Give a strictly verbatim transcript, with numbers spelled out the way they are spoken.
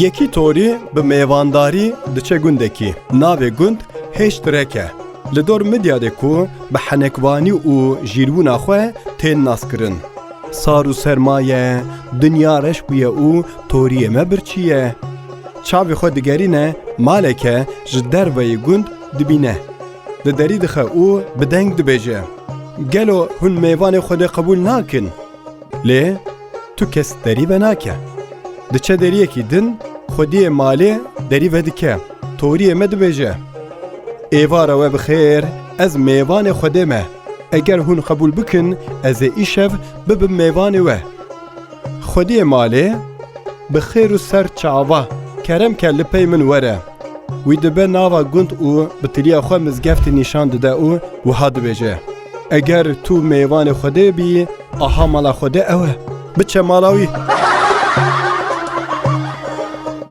Yekî torî bi mêvandarî diçe gundekî. Navê gund Hêştirek e. Li dor Midyadê ku bi henekvanî û jîrbûna xwe tên naskirin. Sar û serma ye, dinya reş bûye û toriyê me birçî ye. Çavê xwe digerîne maleke ji derveyî gund dibîne. Li derî dixe û bi deng dibêje, Gelo hûn mêvanê Xwedê qebûl nakin? Lê tu kes derî venake. Diçe deriyekî din, xwediyê malê derî vedike. Toriyê me dibêje, Êvara we bi xêr, ez mêvanê Xwedê me. Eger hûn qebûl bikin, ez ê îşev bibim mêvanê we. Xwediyê malê, bi xêr û ser çava, kerem ke li pey min were. Wî dibe nava gund û bi tiliya xwe mizgeftî nîşan dide û wiha dibêje, Eger tu mêvanê Xwedê bî, aha mala Xwedê ew e. Biçe mala wî.